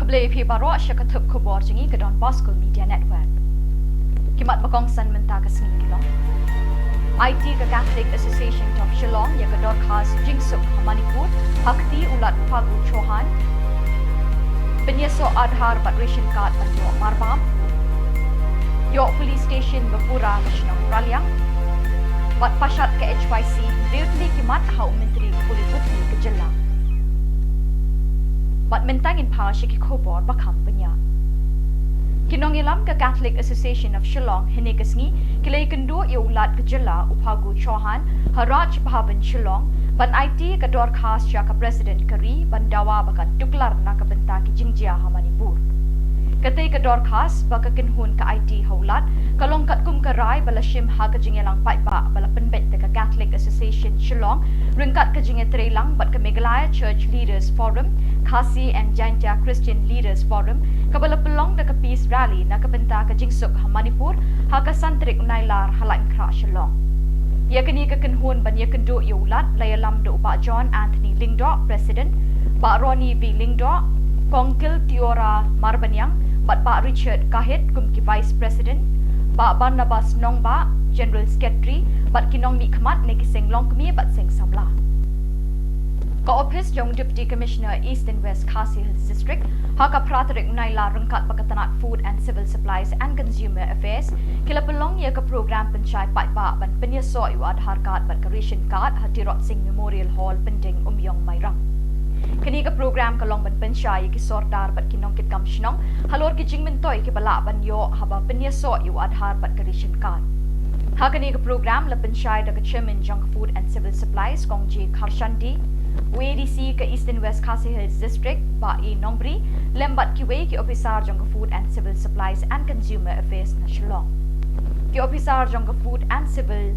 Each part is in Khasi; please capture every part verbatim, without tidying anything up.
Khublei phi baroh sha ka thup khubor jong ngi ka Don Bosco Media Network. Ki mat ba kongsan mynta ka sngi ki long: Aiti ka Catholic Association of Shillong ïa ka dorkhas jingsuk ha Manipur ha kti u Lat Phagu Chauhan. Pynïasoh Aadhaar bad ration card ban ïoh marbam. Ïoh police station ba pura ka shnong Raliang. Bad pashat ka H Y C hynriew tylli ki mat ha u Myntri ka Pule Puthi ka jylla. Bad mynta ngin phai sha ki khubor ba kham bniah. Ki nongïalam ka Catholic Association of Shillong hynne ka sngi ki la ïakynduh ïa u Lat ka jylla u Phagu Chauhan ha Raj Bhavan Shillong ban aiti ka dorkhas sha ka President ka ri ban dawa ba kan tuklar na ka bynta ki jingjia ha Manipur. Katei ka dorkhas ba ka kynhun ka aiti ha u Lat ka long katkum ka rai ba la shim ha ka jingïalang paidbah ba la pynbeit da ka Catholic Association Shillong ryngkat ka jingïatreilang bad ka Meghalaya Church Leaders Forum, Khasi and Jaintia Christian Leaders Forum, kaba la pynlong da ka Peace Rally na ka bynta ka jingsuk ha Manipur ha ka san tarik Nailar ha Laitumkhrah Shillong. Ïa kane ka kynhun ban ïakynduh ïa u Lat la ïalam da u Bah John Anthony Lyngdoh, President, Bah Ronnie B Lyngdoh, Kong Kiltiora Marbaniang bad Bah Richard Kahit kum ki Vice President, Bah Barnabas Nongbah, General Secretary, bad ki nongmihkhmat na ki seng longkmie bad seng samla. Ka ophis jong Deputy Commissioner Eastern West Khasi Hills District ha ka phra tarik Nailar ryngkat bad ka tnat Food and Civil Supplies and Consumer Affairs ki la pynlong ïa ka program pynshai paidbah ban pynïasoh ïa u Aadhaar card bad ka ration card ha Tirot Sing Memorial Hall, Pyndieng, Umiong, Mairang. Kane ka program ka long ban pynshai ïa ki sordar bad ki nongkitkam shnong halor ki jingmyntoi kiba lah ban ïoh haba pynïasoh ïa u Aadhaar bad ka ration card. Ha kane ka program la pynshai da ka Chairman jong ka Food and Civil Supplies, Kong J Kharshandi, u A D C ka Eastern West Khasi Hills District, Bah E Nongbri, lem bad kiwei ki ophisar jong ka Food and Civil Supplies and Consumer Affairs na Shillong. Ki ophisar jong ka Food and Civil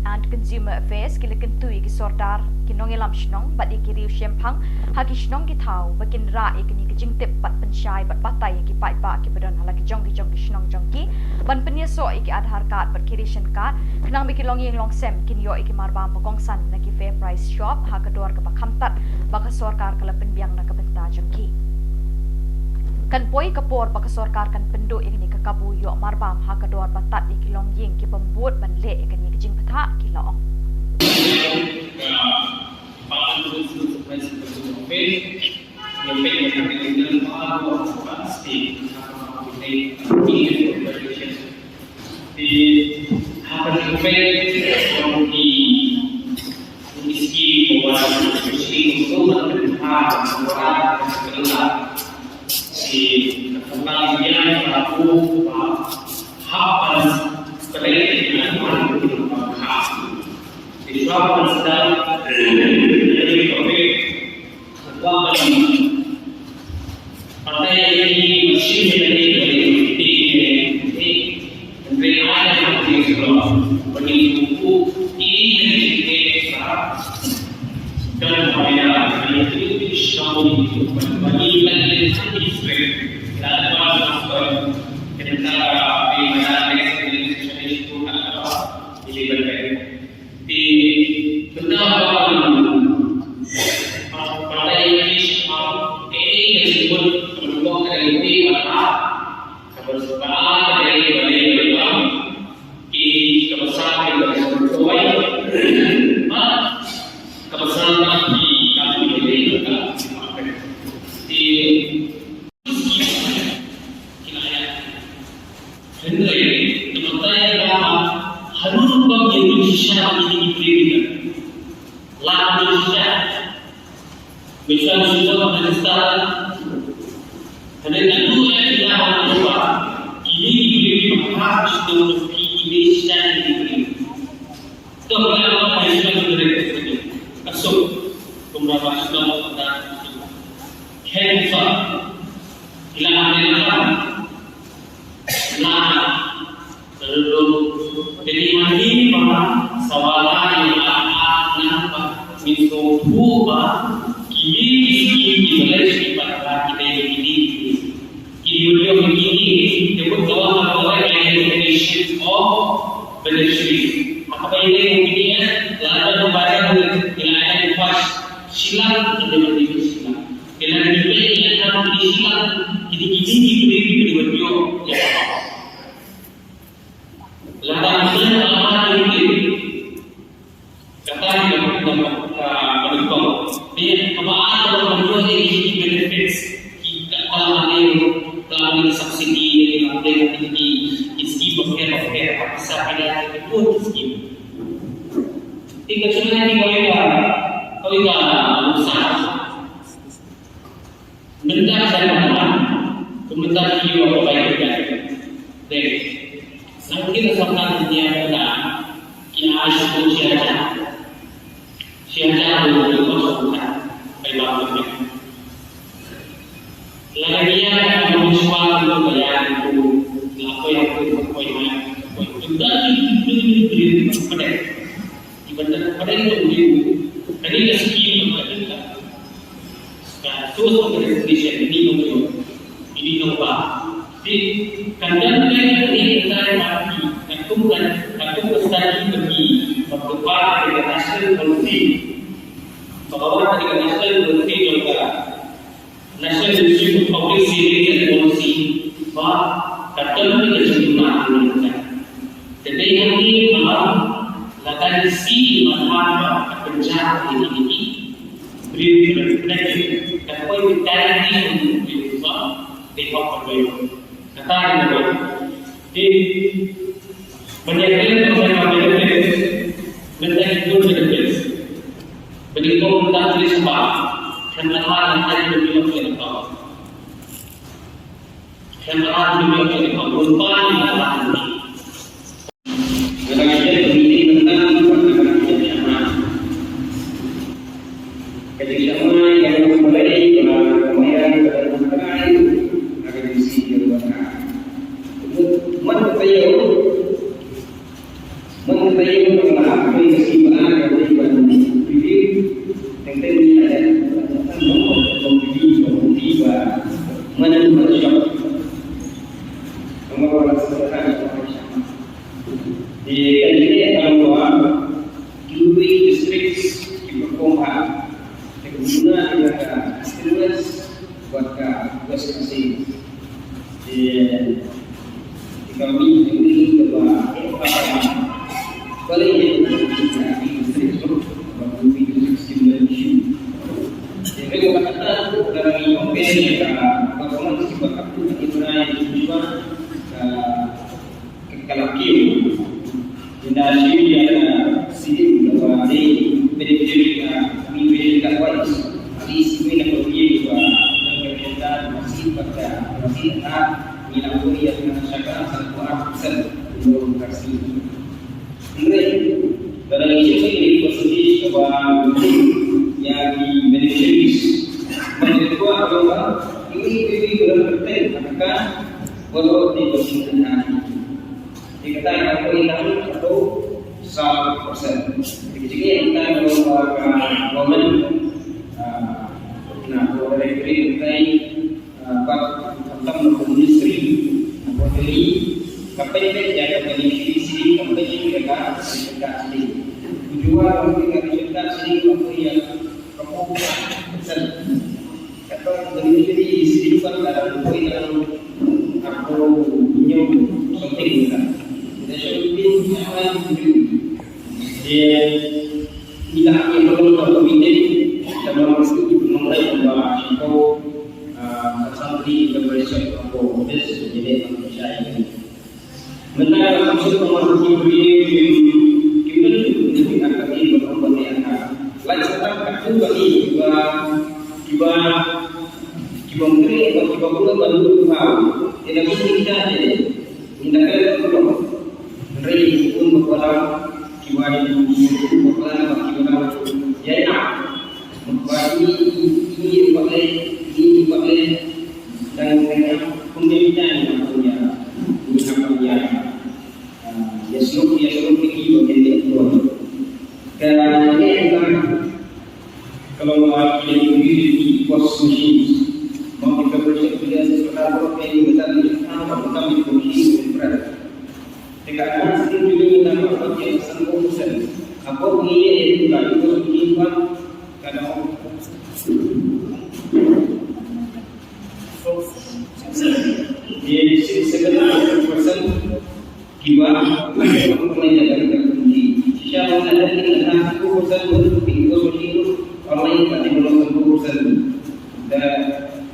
and Consumer Affairs ki la kyntu ïa ki sordar, ki nongïalam shnong bad ïa ki riew shemphang ha ki shnong ki thaw ba kin rah ïa kane ka jingtip bad pynshai bad batai ïa ki paidbah kiba don ha la ki jong ki jong ki shnong jong ki ban pynïasoh ïa ki Aadhaar card bad ki ration card khnang ba ki longïing longsem kin ïoh ïa ki marbam ba kongsan na ki Fair Price Shop ha ka dor kaba khamtat ba ka sorkar ka la pynbiang na ka bynta jong ki. Kan poi ka por ba ka sorkar kan pynduh ïa kane ka kabu ïoh marbam ha ka dor ba tad ïa ki longïing ki bym bud ban leh ïa kane ka jingbatai, ki la ong. Ti bynta ba pynlai ïa ki shaphang kaei ka jingmut ka mutbok ka dei uwei u Aadhaar, kaba ar ka dei ba dei ba dei ba ki kaba san ka dei ba dei ba dei ba kaba san ba ki ka dei ba dei ba dei. Ti Hynrei, te mynta ïa ka ha ruh ruh ba ïa ruh shisha ïa ki briew ïa ka. La ruh shisha. Mynta shisha ba register. Hynrei ka ruh ïa ki la ha ruh ba kine ki briew ïa ka ha shisha ba ki kine shisha ïa ki briew. Dok ïa ka ba ïa shisha ki briew. Ka suk. Kumba ba shisha ba ka. Cancer. Ila ha ïa ka. Lah, lalu jadi mani ba sawala ïa la ha nang ba min so phu ba kini ki skim ki balai ki pat ba kini kini. Kini udah kini, tebut kawan kawan yang definition of beneficiary. Apa ini kini ya? Lada bayar ila ada pas silang, ada silang. Kini ini ya, kini silang. Kini kini ki briew ki briew ïa. Lada ïa lada ïa. Kata ïa ka ka ka. Ni ka ba ka ba ka ba ni benefits ki ka ka ni ka ni subsidy ni ka ni ki ki ski ba ke ba ke ka sa ka ni ki ski. Ika chuna ni ka ka ka. Mynta ka jaman, kumta ki ïoh ka bai ka. Dei, nangkyn sa ka dunya mynta, ki ai sha ki hajar. Shi hajar dei ki ïoh ka bai ka. Lada ïa ka ïoh shuwa ka bai ka, la koi ha koi ha koi ha koi. Kumta ki ki ki ki ki ki. Iban da ka ring ka uri u, ka ring ka skim ka ring ka. Ka source of registration ni ka uri. Ini ka ba. Di kan dan ka ring ka ring ka ring ka kum ka, ka kum ka study ka ni, ka ba ka national policy. Ka ba ka national policy ka. National Institute of Public Safety and Policy ba ka term ni ka jingkuna ka. Tetapi hangne ba la ka isi ba ka penjara ini ini. Beri reflection. Ka koi ka guarantee untuk beri ba di hok ka. Kata ni ba. Di Ban ïa kren tang ïa ka benefits, mynta ki pun benefits. Ban ïa kren tang ïa ka, kren tang ïa ka, kren tang ïa ka. Kren tang ïa ka, kren tang ïa ka. Ban pan ïa ka. Ka jingshah mai ïa u Blei ba ka maya ka dang kai ha ka jingsi ïa u Blei. Mut mut ka ïa u. Mut ka ïa u ba ka maya ka dang kai ha ka jingsi ïa u Blei. Teng teng ni ïa u. Mut ka ïa u ba ka maya ka dang kai ha ka jingsi ïa u Blei. Di kane ka long ba ki districts ki perform ha. Te ka guna ïa ka Eastern West bad ka West Khasi. Di di kami di kami ba ba le ïa ki districts ba ki districts ki districts. Di ka kata ka kami compare ïa ka performance ki ba ka ki ba ka Ka la kiew. Ynda shu ïa ka siding ba dei beneficiary ka immigration card wise. Ali shu ïa ka kiew ba ka ka ka masih baka masih ha ni la ko ïa ka shaka sa ko artisan lo kasi. Hynrei dalam isu ini percentage ba ïa ki beneficiaries. Menurut ko apa ini ini dalam perten akan Walau di posisi tengah. Di kata yang aku hitam atau seratus persen. Jadi kita kalau uh, momen uh, nah kalau dari kiri kita uh, bak tentang industri apa tadi kapai dia jaga dari sisi kapai dia jaga sertifikat sendiri. Tujuan untuk sertifikat sendiri untuk yang Kata dari isteri pun dalam poin dalam aku minum something kan. Dia shopping apa yang dia tidak yang perlu aku minum sama mesti mengenai bahwa aku santri dan bersih aku bes jadi manusia ini. Mynta ka suk ka mar ki briew kim, kim dei ki ka ki ba ka ba ne ka. Lai sa ka tu ka ni ba ki ba ki ba mri ba ki ba bula ba lu ba. Ina ki ni ka ne. Ina ka le ko. Ri un ba ko la ki ba ni ki ba la ba ki ba la. Ya ina. Ba ini, ini pakai, ini pakai dan dengan pun dia kita ni punya, punya punya. Ya seluk, ya seluk ini bagian dia pun. Dan ini adalah kalau kita ini di pos machines, mau kita bersih dia sebenarnya ini kita di sana kita di posisi berat. Dekat atas itu juga kita dapat pakai satu persen. Apa ini yang kita itu kita kada.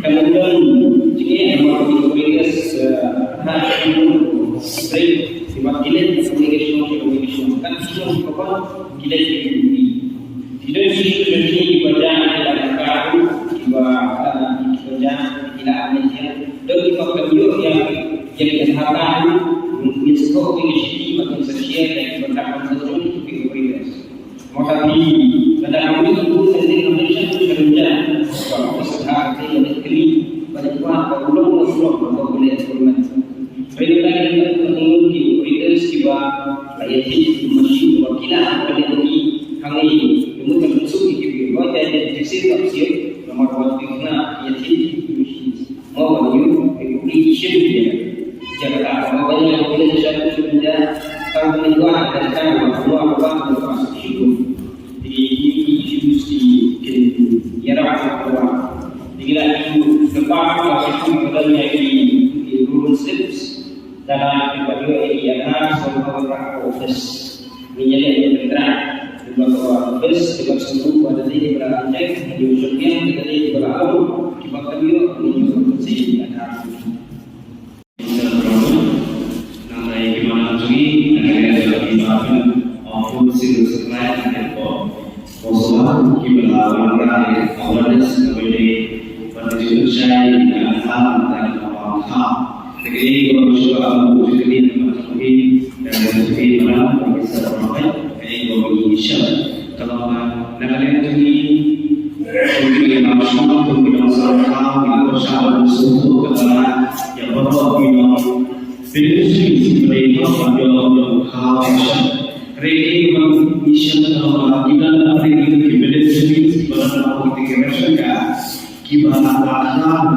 Kan don jingeh namar ki operators ha ki break kiba ki leit na kawei ka shnong sha kawei ka shnong. Kan shnong kiba ki leit ki. Ki don ki shnong kiba jam kiba ka kiba kiba jam kiba manager. Don kiba kan ïoh ïa ïa ki hata. Ngin sngewthuh ki shiti ba kin sa share ïa kiba ka kan sa jong ki operators. Makapi, kada kami itu sendiri kami satu kerja. Kalau sekarang saya ada kami, pada kuat, kalau belum, belum, belum boleh, belum. Perintah kita ketemu di operators kiba, kayak di masih wakila, pada di kami, kemudian masuk di kami, baca di sisi tafsir, nomor waktu kena, ya, di machine. Mo ban ïoh ïa ka application ïa ka. Mo ban ïoh ïa ka application ïa ka. Tang ban ïoh ïa ka, tang ban ïoh ïa ka. Ki, ki, ki issues ki kin ïarap ïa ka. Ki la issue ka pa ka issue ka don ïa ki, ki rural slips. Dang ban ïoh ïa ki ïa ka, so ka office. Ngi ïaleh ïa ka trai. Kiba ka office, kiba sngewthuh ba da dei kiba la reject, ngi ïoh shongkun, da dei kiba la ong, kiba kam ïoh, ngi ïoh sngewthuh ïa ka. Namar ïa ki manang jong ngi, ngi ïaleh ïa ki ba pyn, office, civil supply, and airport. Boswa, kiba la wanrah ïa ka awareness, kaba ïadei bad ka jingshai ïa ka Aadhaar, bad ka Pan Aadhaar. Te kaei kaba shu ba, ka jingkylli na ka jingkylli, na ka jingkylli, na ka jingkylli, na ka jingkylli, kaei kaba ngi shem. Ka long ba, na ka liang jong ngi, jong ngi, ngi la shu, jong ngi, ngi la shu, ngi la shu, ngi la shu, ngi la shu, ngi la shu, ngi la shu, ngi la shu, Beneficiaries ba dei ba ïoh ïa ka ration. Hynrei ba ngi shem ka long ba ki don hynrei ki beneficiaries kiba don ha ki ration card kiba la Aadhaar,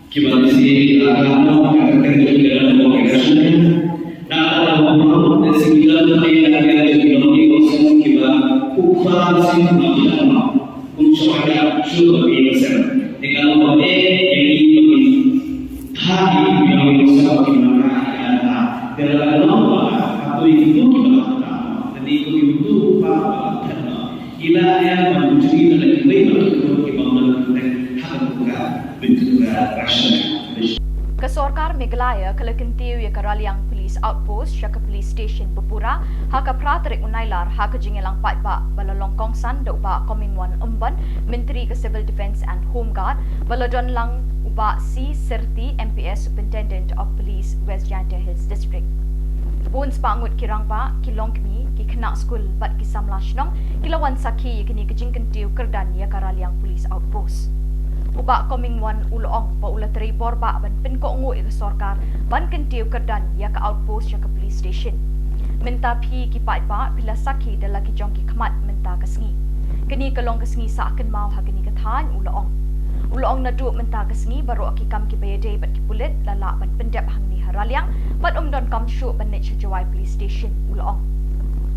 kiba la isi Aadhaar no ka kyrteng jong ki don ha ki ration card. Na ka daw ba ki don hynrei ki don ki kiba kufa sien ba ki don. Kum shwa ka shu ba ki ïa sen. Te ka long ba eh ïa ki ba ki tha ki ki ïa ki sa ba ki mara ka tha. Te la ka long ba ka tu ïa ki tu ki ba ka tha. Te ki tu ki tu ba ka tha. Ila ïa ba ki jri na ki wei ba ki tu ki ba man ki ha ka tu ka bin tu ka ration. Ka sorkar Sorkar Meghalaya ka la kyntiew ïa ka Raliang Police Outpost sha ka Police Station Bapura ha ka phra tarik u Nailar ha ka jingïalang paidbah ba la long kongsan da u Bah Comingone Ymbon, Myntri ka Civil Defence and Home Guard, ba la don lang u Bah C Syrti, M P S, Superintendent of Police, West Jaintia Hills District. Bun spah ngut ki rangbah, ki longkmie, ki khynnah skul bad ki samla shnong ki la wan sakhi ïa kane ka jingkyntiew kyrdan ïa ka Raliang Police Outpost. U Bah Comingone u la ong ba u la trei bor bah ban pynkohnguh ïa ka sorkar ban kyntiew kyrdan ïa ka outpost sha ka police station. Mynta phi ki paidbah phi la sakhi da la ki jong ki khmat mynta ka sngi. Kane ka long ka sngi sah kynmaw ha kane ka thaiñ, u la ong. U la ong naduh mynta ka sngi baroh ki kam kiba ïadei bad ki pulit la lah ban pyndep hangne ha Raliang bad ym donkam shuh ban leit sha Jowai Police Station, u la ong.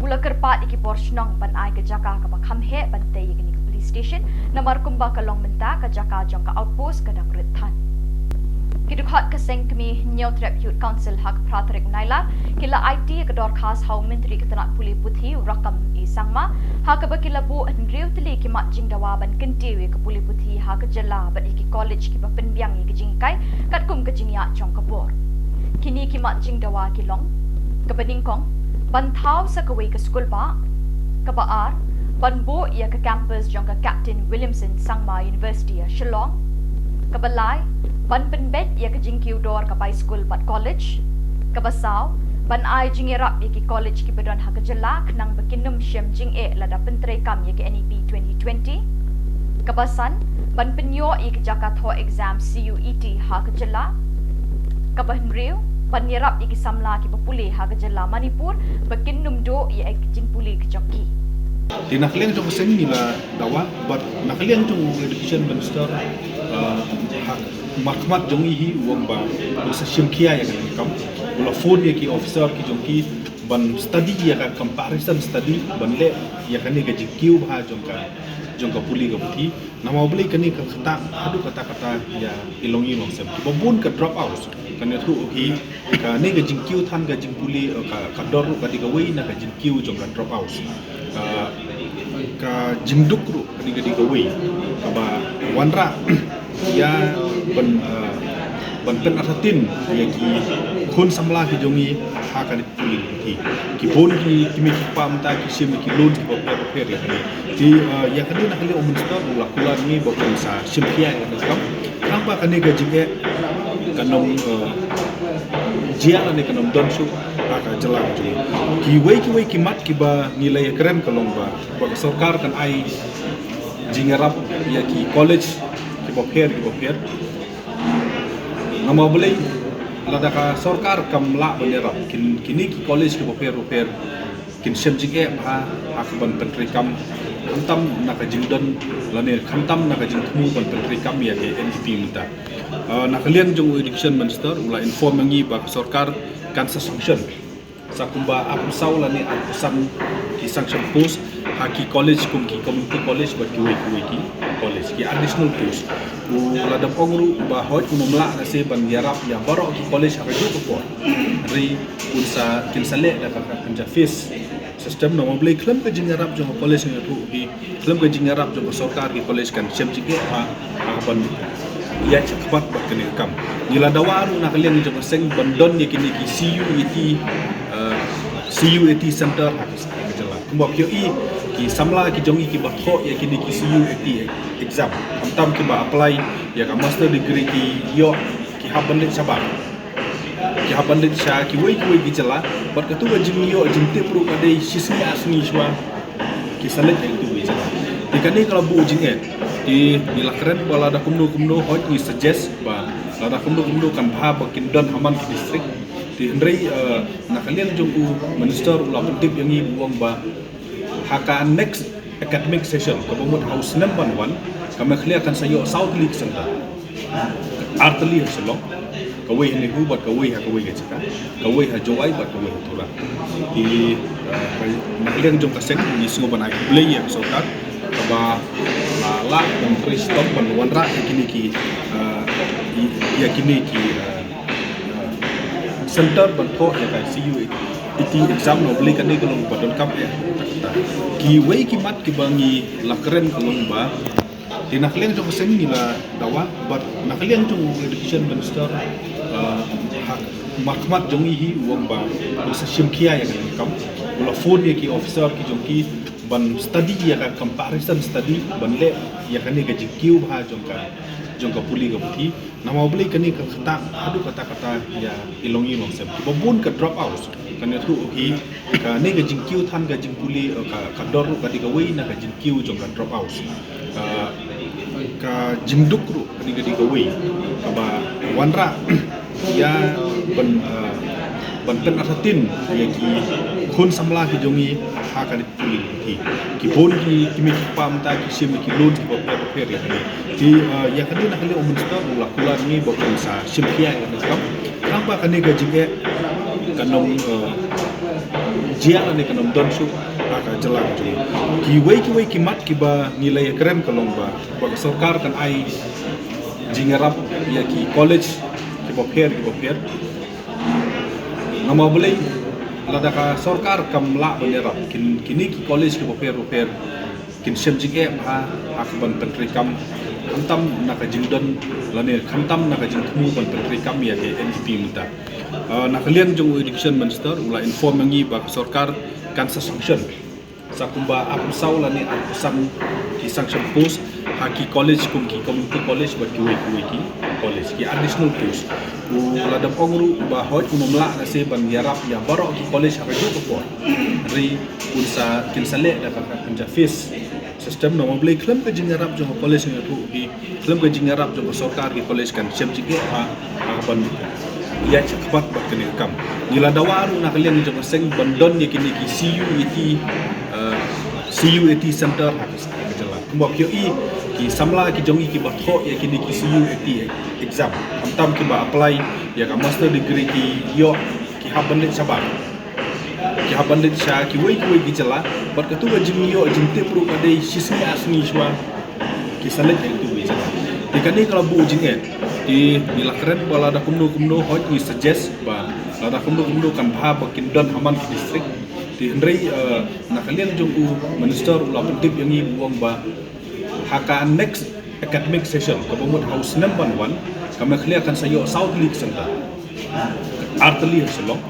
U la kyrpad ïa ki bor shnong ban ai ka jaka kaba kham heh ban tei ïa kane ka police station, namar kumba ka long mynta ka jaka jong ka outpost ka dang rit than. Ki dkhot ka seng kmie Hynñiewtrep Youth Council ha ka phra tarik u Nailar ki la aiti ïa ka dorkhas ha u Myntri ka tnat pule puthi u Rakkam E Sangma, ha kaba ki la buh hynriew tylli ki mat jingdawa ban kyntiew ïa ka pule puthi ha ka jylla bad ïa ki college kiba pynbiang ïa ka jinghikai katkum ka jingïaid jong ka bor. Kine ki mat jingdawa ki long: kaba nyngkong, ban thaw sa kawei ka skulbah; kaba ar, ban buh ïa ka campus jong ka Captain Williamson Sangma University ha Shillong; kaba lai, ban pynbeit ïa ka jingkiew dor ka bai skul bad college; kaba saw, ban ai jingïarap ïa ki college kiba don ha ka jylla khnang ba kin ym shem jingeh lada pyntreikam ïa ka N E P twenty twenty; kaba san, ban pynïoh ïa ka jaka thoh exam C U E T ha ka jylla; kaba hynriew, ban ïarap ïa ki samla kiba pule ha ka jylla Manipur ba kin ym duh ïa ka jingpule ka jong ki. Te na ka liang jong ka seng ngi la dawa bad na ka liang jong u Education Minister, uh, ha, markhmat jong ngi hi u ong ba u sa shim khia ïa kane ka kam. U la phone ïa ki officer ki jong ki ban study ïa ka comparison study ban leh ïa kane ka jingkiew bha jong ka, jong ka pule ka puthi. Namar balei kane ka ktah haduh katta katta ïa ki longïing longsem kiba bun ka drop out. Kan ïathuh hi kane ka jingkiew than ka jingpule, eh, ka, ka dor ruh ka dei kawei na ka jingkiew jong ka drop out. Ka, ka jingduk ruh ka dei, ka dei kawei kaba wanrah ïa ban, eh, ban pynartatien ïa ki khun samla ki jong ngi ha kane ka pule ka puthi. Ki bun ki, ki mei ki kpa mynta ki shim ïa ki loan kiba pher bapher ïa kane. Te, eh, ïa kane na ka liang u Minister u la kular ngi ba un sa shim khia ïa kane ka kam. Tang ba kane ka jingeh kan ym, eh, jia lane kan ym don shuh ha ka jylla ka jong ngi. Kiwei kiwei ki mat kiba ngi la ïakren ka long ba, ba ka sorkar kan ai jingïarap ïa ki college kiba pher kiba pher. Namar balei, lada ka sorkar kam lah ban ïarap, kin, kine ki college kiba pher bapher kin shem jingeh bha ha kaban pyntreikam, khamtam na ka jingdon lane khamtam na ka jingthmu ban pyntreikam ïa ka N E P mynta. Ah, na ka liang jong u Education Minister u la inform ïa ngi ba ka sorkar kan sa sanction sa kumba arphew saw lane arphew san ki sanction post ha ki college kum ki community college bad kiwei kiwei ki college, ki additional post. U la dep ong ruh ba hooid un ym lah lehse ban ïarap ïa baroh ki college ha kajuh ka por. Hynrei un sa, kin sa leh da ka, ka, ka phase system. Namar balei, khlem ka jingïarap jong ka college ngi ïathuh hi, khlem ka jingïarap jong ka sorkar ki college kan shem jingeh bha ha kaban ïaid shakhmat bad kane ka kam. Ngi la dawa ruh na ka liang jong ka seng ban don ïa kine ki C U E T, eh, C U E T center ha ka, ha ka jylla. Kumba phi ïohi ki samla ki jong ngi kiba thoh ïa kine ki C U E T exam, khamtam kiba apply ïa ka master degree ki ïoh ki hap ban leit shabar. Ki hap ban leit sha kiwei kiwei ki jylla, bad katu ka jingïoh jingtip ruh ka dei shi sngi ar sngi shuwa ki sa leit ha kitu ki jylla. Te kane ka la buh jingeh. Te ngi la kren ba lada kumno kumno, hooid ngi suggest ba lada kumno kumno kan bha ba kin don ha man ki district. Te hynrei, eh, na ka liang jong u Minister u la pyntip ïa ngi, u ong ba ha ka next academic session kaba mut ha u snem ban wan, ka Meghalaya kan sa ïoh saw tylli ki center. Ar tylli ha Shillong, kawei ha NEHU bad kawei ha kawei ka jaka, kawei ha Jowai bad kawei ha Tura. Te, eh, na ka liang jong ka seng ngi sngew ban ai khublei ïa ka sorkar kaba la lah ban trei shitom ban wanrah ïa kine ki, eh, ïa kine ki, eh, eh, center ban thoh ïa ka C U E T exam. Namar balei, kane ka long ba donkam eh. Kiwei ki mat kiba ngi la kren ka long ba, te na ka liang jong ka seng ngi la dawa bad na ka liang jong u Education Minister, Ha khmat jong ngi hi u ong ba un sa shim khia ïa kane ka kam. U la phone ïa ki officer ki jong ki ban study ïa ka comparison study, ban leh ïa kane ka jingkiew bha jong ka, jong ka pule ka puthi. Namar balei kane ka ktah haduh katta katta ïa i longïing longsem. Kiba bun ka drop out. Kane ruh hi, kane ka jingkiew than ka jingpule, eh, ka, ka dor ruh ka dei kawei na ka jingkiew jong ka drop out. Ka, ka jingduk ruh ka dei, ka dei kawei kaba wanrah ïa ban, eh, ban pynartatien ïa ki khun samla ki jong ngi ha kane ka pule ka puthi. Ki bun ki, ki mei ki pa mynta ki shim ïa ki loan kiba pher pher ïa kane. Te, eh, ïa kane na ka liang u minister u la kular ïa ngi ba un sa shim khia ïa kane ka kam. Tang ba kane ka jingeh kan ym, eh, jia lane kan ym don shuh ha ka jylla ka jong ngi. Kiwei kiwei ki mat kiba ngi la ïakren ka long ba, ba ka sorkar kan ai jingïarap ïa ki college kiba pher kiba pher. Namar balei, lada ka sorkar kam lah ban ïarap, kin, kine ki college kiba pher kiba pher kin shem jingeh bha ha ka ban pyntreikam, khamtam na ka jingdon lane khamtam na ka jingthmu ban pyntreikam ïa ka N E P mynta. Ah, na ka liang jong u Education Minister u la inform ïa ngi ba ka sorkar kan sa sanction sa kumba arphew saw lane arphew san ki sanction post ha ki college, kum ki community college bad kiwei kiwei ki college, ki additional post. U la dep ong ruh ba hooid un ym lah lehse ban ïarap ïa baroh ki college ha kajuh ka por. Hynrei un sa, kin sa leh da ka, ka, ka phase system. Namar balei, khlem ka jingïarap jong ka college ngi ruh ki, khlem ka jingïarap jong ka sorkar, ki college kan shem jingeh ha, ha ka ban ïaid shakhmat bad kane ka kam. Ngi la dawa ruh na ka liang jong ka seng ban don ïa kine ki C U A T, eh, C U A T center ha ka, ha ka jylla. Kumba phi ïohi, ki samla ki jong ngi kiba thoh ïa kine ki C U A T exam, khamtam kiba apply ïa ka master degree ki ïoh, ki hap ban leit shabar. Ki hap ban leit sha kiwei kiwei ki jylla, bad katu ka jingïoh jingtip ruh ka dei shi sngi ar sngi shuwa ki sa leit ha kitu ki jylla. Te kane ka la buh jingeh. Te ngi la kren ba lada kumno kumno, hooid ngi suggest ba lada kumno kumno kan bha ba kin don ha man ki district. Te hynrei, eh, na ka liang jong u minister u la pyntip ïa ngi, u ong ba ha ka next academic session kaba mut ha u snem ban wan, ka Meghalaya kan sa ïoh saw tylli ki center. Ar tylli ha Shillong,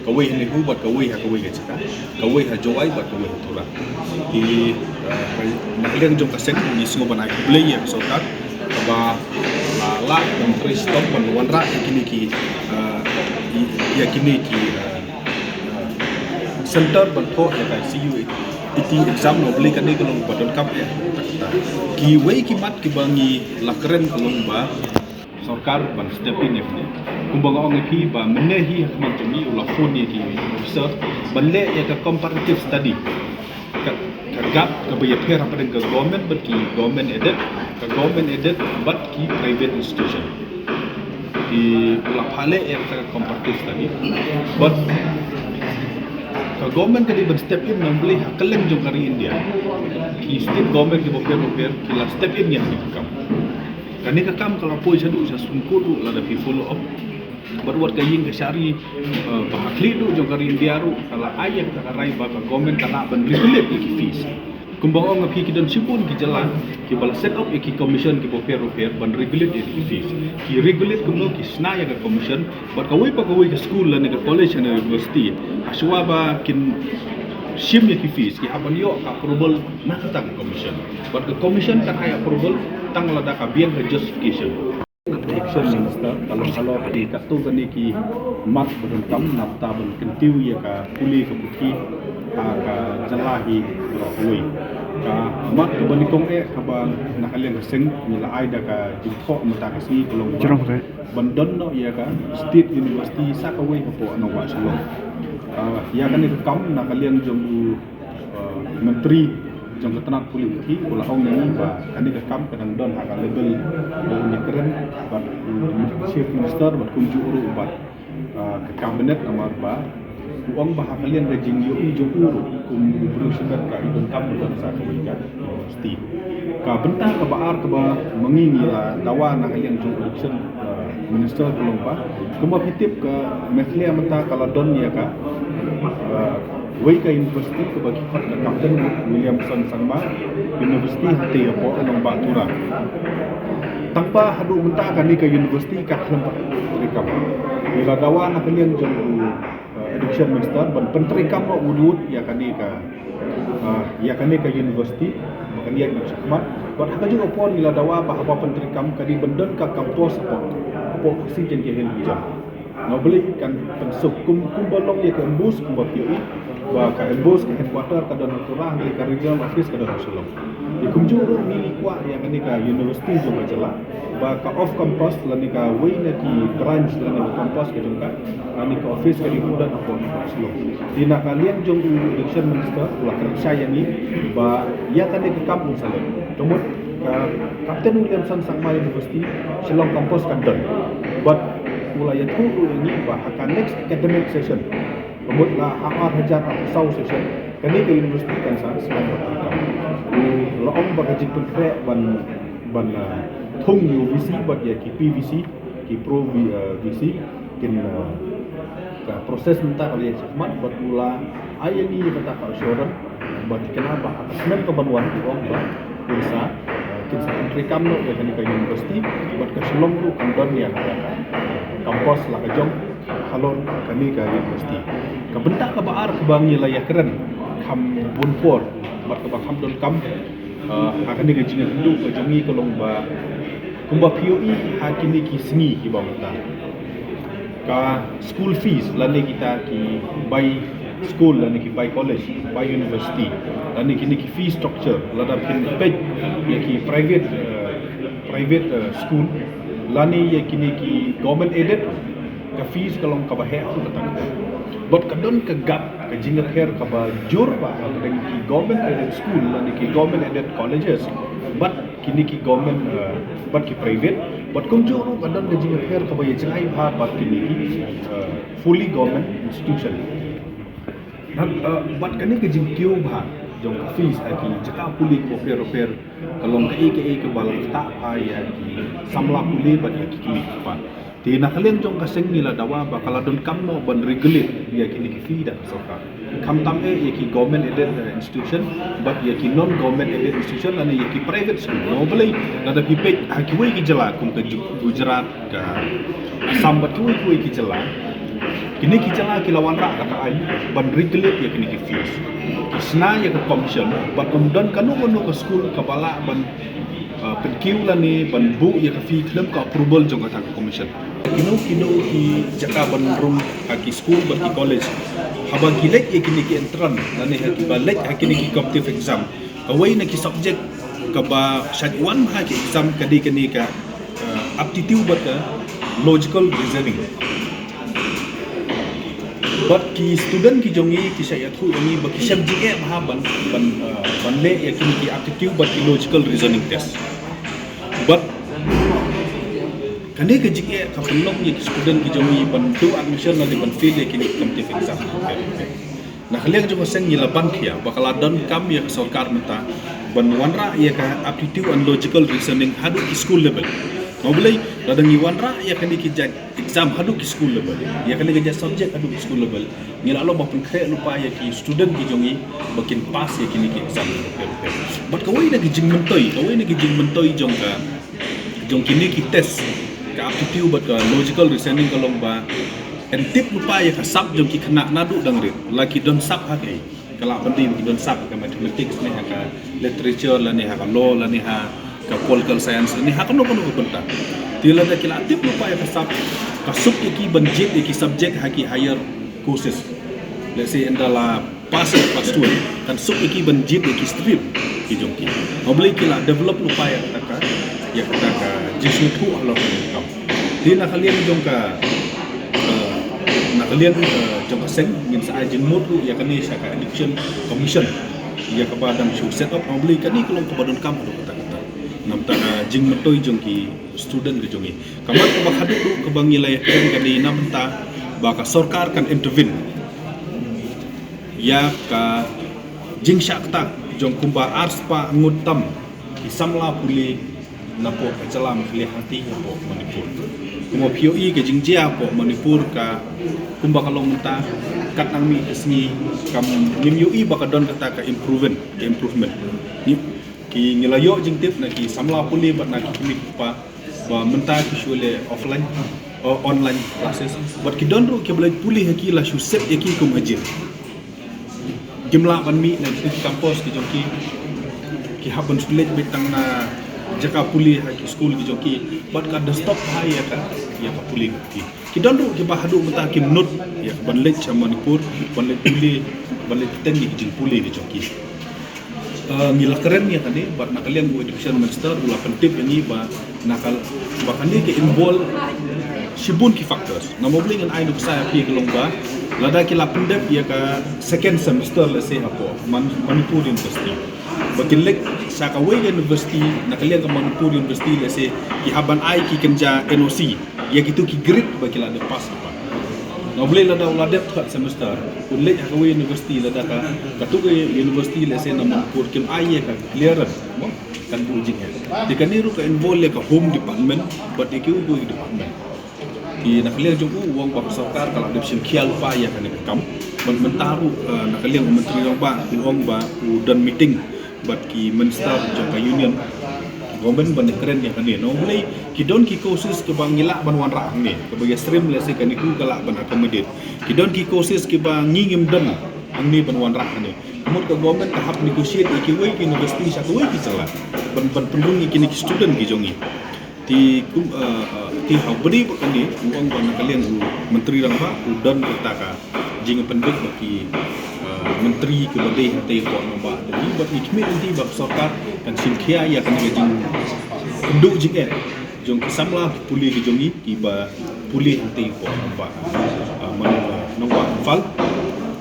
kawei ha NEHU bad kawei ha kawei ka jaka, kawei ha Jowai bad kawei ha Tura. Te, eh, na ka liang jong ka seng ngi sngew ban ai khublei ïa ka sorkar kaba la lah ban trei shitom ban wanrah ïa kine ki, eh, ïa kine ki, eh, eh, center ban thoh ïa ka C U A T exam. Namar balei, kane ka long ba donkam eh. Kiwei ki mat kiba ngi la kren ka long ba sorkar ban step in ïa kane. Kumba nga ong ïa phi ba mynne hi ha khmat jong ngi u la phone ïa ki officer ban leh ïa ka comparative study. Ka, ka gap kaba ïapher hapdeng ka government bad ki government aided, ka government aided bad ki private institution. Ki la phah leh ïa ka comparative study. Bad ka government ka dei ban step in, namar balei, ha kylleng jong ka ri India ki state government kiba pher bapher ki la step in ïa kane ka kam. Kane ka kam ka la poi shaduh sha Supreme Court ruh, lada phi follow up. Bad wat ka ïing ka shari, eh, ba ha khlieh duh jong ka ri India ruh ka la ai ïa kata ka rai ba ka government ka lah ban regulate ïa ki fees. Kumba ong ïa phi, ki don shibun ki jylla kiba la set up ïa ki commission kiba pher bapher ban regulate ïa ki fees. Ki regulate kumno? Ki shna ïa ka commission bad kawei pa kawei ka school lane ka college lane university, ha shuwa ba kin shim ïa ki fees, ki hap ban ïoh ka approval na kata ka commission. Bad ka commission kan ai approval tang lada ka biang ka justification. Education Minister, ka long halor ki katto katne ki mat ba donkam na bynta ban kyntiew ïa ka pule ka puthi ha ka jylla hi baroh kawei. Ka mat kaba nyngkong eh kaba na ka liang ka seng ngi la ai da ka jingthoh mynta ka sngi ka long ba ban don noh ïa ka State University sa kawei hapoh nongbah Shillong. Ah, ïa kane ka kam na ka liang jong u, ah, Myntri jong ka tnat pule puthi u la ong ïa ngi ba kane ka kam ka dang don ha ka level ba u ïakren bad u Chief Minister bad kumjuh ruh bad, ah, ka Cabinet, namar ba u ong ba ha ka liang ka jingïohi jong u ruh kum u briew shimet ka i donkam ban don sa kawei ka university. Ka bynta kaba ar kaba ma ngi ngi la dawa na ka liang jong u Education, ah, Minister ka long ba kumba phi tip ka Meghalaya mynta ka la don ïa ka, ah, Wei ka university kaba ki khot ka Captain Williamson Sangma University, hangtei hapoh Nongbah Tura. Tang ba haduh mynta kane ka university ka khlem pat treikam. Ngi la dawa na ka liang jong u, uh, education minister ban pyntreikam noh wut wut ïa kane ka, uh, ïa kane ka university ba kan ïaid noh shakhmat. Bad ha kajuh ka por ngi la dawa ba haba pyntreikam ka dei ban don ka campus hapoh, hapoh Khasi Jaiñtia Hills Region. Nga balei kan pynsuk kum, kumba long ïa ka MBOSE kumba phi ïohi ba ka MBOSE ka headquarter ka don ha Tura, hynrei ka regional office ka don ha Shillong. Ïa kumjuh ruh ngi kwah ïa kane ka university jong ka jylla ba ka off campus lane kawei na ki branch lane ka campus ka jong ka lane ka office ka dei ban don hapoh Shillong. Te na ka liang jong u education minister u la kren shai ïa ngi ba ïa kane ka kam un sa leh. Ka mut ka Captain Williamson Sangma University Shillong campus kan don. Bad u la ïathuh ruh ïa ngi ba ha ka next academic session, ka mut la ha ar hajar arphew saw session, kane ka university kan sa sdang ban treikam. U la ong ba ka jingpynkhreh ban, ban, uh, thung ïa u VC bad ïa ki PVC, ki pro V-, uh, VC, kin, uh, ka process mynta ka la ïaid shakhmat bad u la ai ïa ngi ïa kata ka assurance ba ki kynmaw ba ha ka snem ka ban wan, ki ong ba kin sa, uh, kin sa pyntreikam noh ïa kane ka university bad ka Shillong ruh kan don ïa ka campus la ka jong halor kane ka university. Ka bynta kaba ar kaba ngi la ïakren kham bun por bad kaba kham donkam, uh, ha kane ka jingïakynduh ka jong ngi ka long ba kumba phi ïohi ha kine ki sngi kiba mynta, ka school fees lane kita ki bai school lane ki bai college, bai university, lane kine ki fee structure, lada phin peit ïa ki private, uh, private, uh, school lane ïa kine ki government aided, ka fees ka long kaba heh kata. Bad ka don ka gap, ka jingïapher kaba jur ba ha ka dei ki government aided school lane ki government aided colleges bad kine ki government, uh, bad ki private, bad kumjuh ruh ka don ka jingïapher kaba ïa jngai bha bad kine ki, uh, fully government institution. Bad, uh, bad kane ka jingkiew bha jong ka fees ha ki jaka pule kiba pher pher ka long kaei kaei kaba la ktah bha ïa ki samla pule bad ïa ki kmie ki kpa. Te na ka liang jong ka seng ngi la dawa ba ka la donkam noh ban regulate ïa kine ki fee da ka sorkar. Khamtam eh ïa ki government aided, eh, institution bad ïa ki non government aided institution lane ïa ki private school. Namar balei? Lada phi peit ha kiwei ki jylla kum ka Ju-, Gujarat, ka Assam bad kiwei kiwei ki jylla, kine ki jylla ki la wanrah da ka aiñ ban regulate ïa kine ki fees. Ki shna ïa ka commission bad ym don kano kano ka school kaba lah ban, uh, pynkiew lane ban buh ïa ka fee khlem ka approval jong kata ka commission. Kino kino ki jaka ban rung ha ki school bad ki college, haba ki leit ïa kine ki entrance lane ha kiba leit ha kine ki competitive exam, kawei na ki subject kaba shait wan ha ki exam ka dei kane ka, uh, aptitude bad ka logical reasoning. Bad ki student ki jong ngi ki shait ïathuh ïa ngi ba ki shem jingeh bha ban, ban, uh, ban leh ïa kine ki aptitude bad ki logical reasoning test. Bad kane ka jingeh ka pynlong ïa ki student ki jong ngi ban duh admission lane ban fail ïa kine ki competitive exam. Na ka liang jong ka seng ngi la ban khia ba ka la donkam ïa ka sorkar mynta ban wanrah ïa ka aptitude and logical reasoning haduh ki school level. Namar balei? Lada ngi wanrah ïa kane ki jait exam haduh ki school level, ïa kane ka jait subject haduh ki school level, ngi la long ba pynkhreh lypa ïa ki student ki jong ngi ba kin pass ïa kine ki exam. Bad kawei na ki jingmyntoi, kawei na ki jingmyntoi jong ka, jong kine ki test ka aptitude bad ka logical reasoning ka long ba yn tip lypa ïa ka sap jong ki khynnah naduh dang rit, la ki don sap ha kaei. Ka lah ban dei ba ki don sap ha ka mathematics ne ha ka literature lane ha ka law lane ha ka political science lane ha kano kano ka bynta. Te lada ki la tip lypa ïa ka sap, ka suk ïa ki ban jied ïa ki subject ha ki higher courses. Let's say ynda la pass ïa ka class twelve, kan suk ïa ki ban jied ïa ki stream ki jong ki. Namar balei? Ki la develop lypa ïa kata ka, ïa kata ka jingsngewthuh halor ka kam. Te na ka liang jong ka, eh, na ka liang, eh, jong ka seng ngin sa ai jingmut ruh ïa kane sha ka Election Commission ïa kaba dang shu set up. Namar balei? Kane ka long kaba donkam haduh katta katta. Namar ka jingmyntoi jong ki student ki jong ngi. Ka mat kaba khatduh ruh kaba ngi la ïakren ka dei na bynta ba ka sorkar kan intervene ïa ka jingshah ktah jong kumba arspah ngut tam ki samla pule na poh ka jylla Meghalaya hangtei hapoh Manipur. Kumba phi ïohi ka jingjia hapoh Manipur ka kumba ka long mynta, kat nang mih ka sngi kam ngim ïohi ba ka don kata ka improvement, ka improvement. Ngi, ki ngi la ïoh jingtip na ki samla pule bad na ki kmie ki kpa ba mynta ki shu leh offline, o, online classes. Bad ki don ruh kiba leit pule ha ki la shu set ïa ki kum hajir. Kim lah ban mih na ki campus ki jong ki. Ki hap ban shu leit beit tang na jaka pule ha ki skul ki jong ki. Bad ka disturb bha ïa ka, ïa ka pule ki. Ki don ruh kiba haduh mynta kim nud ïa ka ban leit sha Manipur, ban leit pule, ban leit attend ïa ki jingpule ki jong ki. Eh, ngi la kren ïa kane bad na ka liang u education minister u la pyntip ïa ngi ba na ka, ba kane ka involve shibun ki factors. Namar balei ngan ai nuksa ïa phi ka long ba lada ki la pyndep ïa ka second semester, let's say, hapoh Man-, Manipur University, ba kin leit sha kawei ka university, na ka liang ka Manipur University, let's say, ki hap ban ai ki kynja N O C ïa kitu ki grade ba ki la dep pass. Namar balei lada u la dep third semester, u leit ha kawei university, lada ka, katu ka university, let's say, na Manipur kim ai ïa ka clearance, mo, kan buh jingeh. Te kane ruh ka involve ïa ka home department bad ïa kiwei kiwei department. Te na ka liang jong u, u ong ba ka sorkar ka la dep shim khia lypa ïa kane ka kam. Bad mynta ruh, eh, na ka liang u Myntri Rangbah u ong ba u don meeting bad ki minister jong ka union government ban kren ïa kane. Namar balei, ki don ki courses kiba ngi lah ban wanrah hangne, kaba ïa stream, let's say, ka NICU ka lah ban accommodate. Ki don ki courses kiba ngi ngim don hangne ban wanrah hangne. Ka mut ka government ka hap negotiate ïa kiwei ki university sha kawei ki jylla ban, ban pynrung ïa kine ki student ki jong ngi. Te kum, eh, eh, te ha u bynta ba kane, u ong ba na ka liang u Myntri Rangbah u don kata ka jingpynbeit bad ki, eh, myntri kiba dei hangtei hapoh nongbah Delhi, bad ngi khmih lynti ba ka sorkar kan shim khia ïa kane ka jingduh jingeh jong ki samla ki pule ki jong ngi kiba pule hangtei hapoh nongbah, eh, man, eh, nongbah Imphal.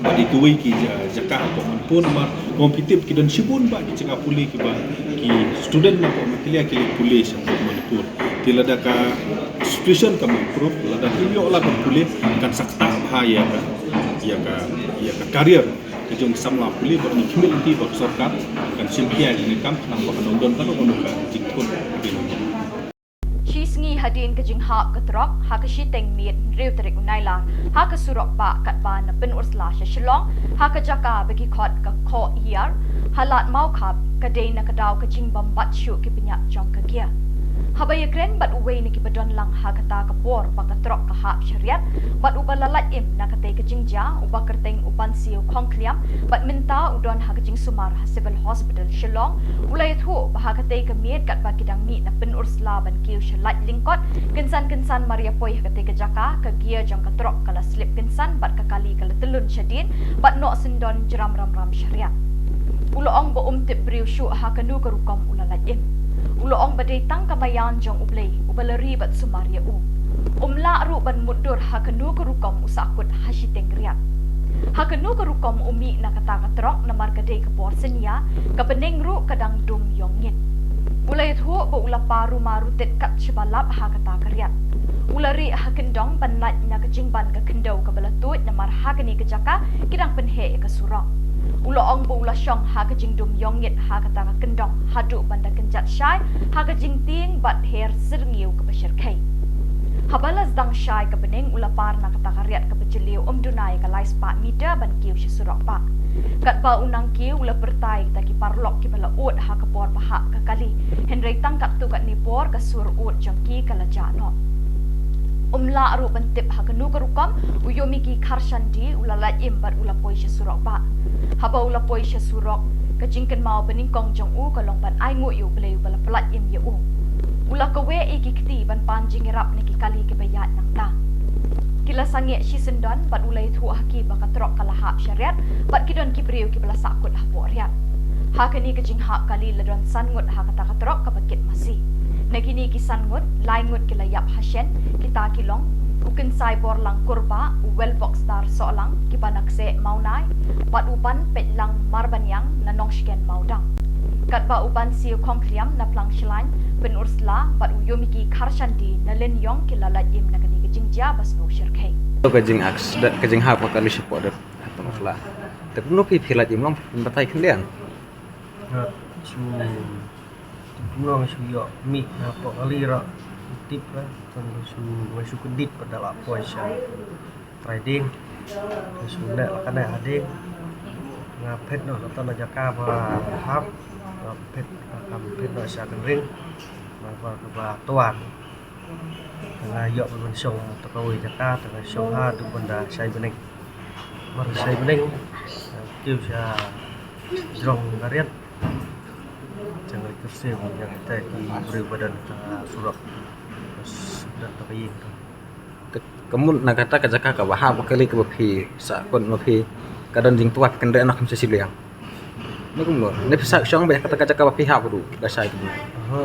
Bad ïa kiwei ki ja-, jaka hapoh Manipur namar kumba phi tip ki don shibun bha ki jaka pule kiba ki student na hapoh Meghalaya ki leit pule sha hapoh Manipur. Te lada ka situation kam improve, lada kim ïoh lad ban pule, kan sa ktah bha ïa ka, ïa ka, ïa ka career ka jong ki samla pule. Bad ngi khmih lynti ba ka sorkar kan shim khia ïa kane ka kam khnang ba kan ym don kano kano ka jingthut. Shi sngi hadien ka jinghap ka trok ha ka shiteng miet hynriew tarik u Nailar ha ka surok bah katba na Pynursla sha Shillong, ha ka jaka ba ki khot ka Khohiar ha Lad Mawkhap, ka dei na ka daw ka jingbymbat shuh ki bniat jong ka gear. Haba ïakren bad uwei na kiba don lang ha kata ka por ba ka trok ka hap sha riat bad uba la lait im na katei ka jingjia, uba kyrteng u Bansiew Khongkhliam bad mynta u don ha ka jingsumar ha Civil Hospital Shillong, u la ïathuh ba ha katei ka miet katba ki dang mih na Pynursla ban kiew sha Laitlyngkot, kynsan kynsan mar ïa poi ha katei ka jaka, ka gear jong ka trok ka la slip kynsan bad ka kali ka la tyllun shadien bad noh syndon jram ram ram sha riat. U la ong ba um tip briew shuh ha kano ka rukom u la lait im. U la ong ba dei tang ka maïan jong U Blei uba la ri bad sumar ïa u. Um lah ruh ban mutdur ha kano ka rukom u sahkut ha shiteng riat. Ha kano ka rukom u mih na kata ka trok namar ka dei ka por synñia, ka bneng ruh ka dang dum ïong ngit. U la ïathuh ba u la par rumah rutit kat shaba lap ha kata ka riat. U la rieh ha kyndong ban lait na ka jingban ka khyndew kaba la tuid namar ha kane ka jaka ki dang pynheh ïa ka surok. U la ong ba u la shong ha ka jingdum ïong ngit ha kata ka kyndong haduh ban da kynjat shai ha ka jingtieng bad her syrngiew kaba shyrkhei. Haba la sdang shai ka bneng u la par na kata ka riat kaba jylliew ym duna ïa ka lai spah meter ban kiew sha surok bah. Katba u nang kiew u la pyrta ïa kita ki paralok kiba la ud ha ka por ba hap ka kali. Hynrei tang katto katne por ka sur ud jong ki ka la jah noh. Um lah ruh ban tip ha kano ka rukom u Yomiki Kharshandi u la lait im bad u la poi sha surok bah. Haba u la poi sha surok, ka jingkynmaw banyngkong jong u ka long ban ainguh ïa U Blei uba la pyllait im ïa u. U la kaweh ïa ki kti ban pan jingïarap na ki kali kiba ïaid nangta. Ki la sangeh shisyndon bad u la ïathuh ha ki ba ka trok ka la hap sha riat bad ki don ki briew kiba la sahkut hapoh riat. Ha kane ka jinghap kali la don san ngut ha kata ka trok kaba kit masi. Na kine ki san ngut, lai ngut ki la ïap ha shen, kita ki long u Kynsai Borlang Kurbah, u Welbokstar Sohlang, kiba na Kseh Mawnai, bad u Banpeitlang Marbaniang na Nongshken Mawdang. Katba u Bansiew Khongkhliam na Plang Shlain, Pynursla, bad u Yomiki Kharshandi na Lyniong ki la lait im na kane ka jingjia ba sngewshyrkhei. Ka jingaccident, ka jinghap ka kali shapoh da Pynursla. Te kumno phi phi lait im, long phi batai khyndiat? Nga shu, kumno nga shu ïoh mih na hapoh kali ruh, tip ka. Shu, shu kyndit pat da la poi sha trai dieng. Shu leh la ka ne ha dieng. Nga phet noh na tang na jaka ba hap. Nga phet, nga phet noh sha ka ring. Ba, ba, ba tuan. Nga ïoh ban shong ta kawei jaka, ta ka shong ha, du ban da shai bneng. Mar shai bneng, kiew sha jrong ka riat. Jang ka kyrsiew, jang kita ki briew ba don ta surok. Bas, don ta ka ïing ta. Ka, ka mut na kata ka jaka kaba hap ba kali kaba phi, sa kon ma phi, ka don jingtwat kan dei na kham sa shiliang. Ni kumno, ni phi sa shong ba kata ka jaka ba phi hap ruh, da shai kumno. Aha.